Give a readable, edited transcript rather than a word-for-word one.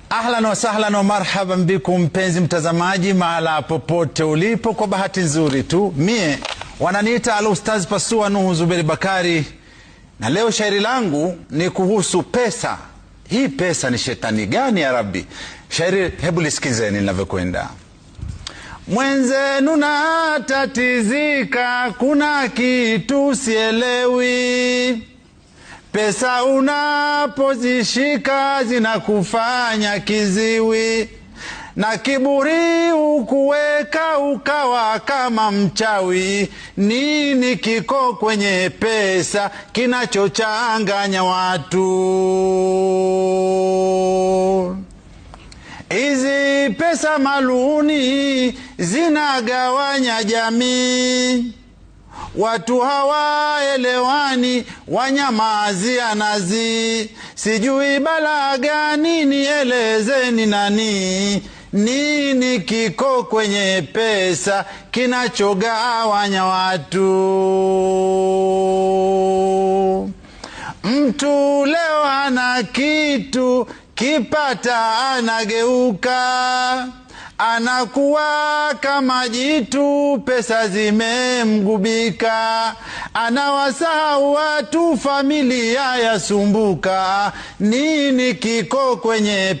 Ahlan wa sahlan wa marhaban bikum, mpenzi mtazamaji, mahala popote ulipo. Kwa bahati nzuri tu mie wananiita Al Ustaz Pasua Nuhu Zuberi Bakari, na leo shairi langu ni kuhusu pesa. Hii pesa ni shetani gani ya Rabbi? Shairi hebu lisikizeni linavyokwenda. Mwenzenu natatizika, kuna kitu sielewi. Pesa unapozishika zinakufanya kiziwi, na kiburi ukuweka ukawa kama mchawi. Nini kiko kwenye pesa kinachochanganya watu? Hizi pesa maluni zinagawanya jamii, watu hawaelewani, wanyamazia nazi. Sijui balaa gani, nielezeni nani? Nini kiko kwenye pesa kinachogawanya watu? Mtu leo ana kitu, kipata anageuka, anakuwa kama jitu, pesa zimemgubika, anawasahau watu, familia yasumbuka. Nini kiko kwenye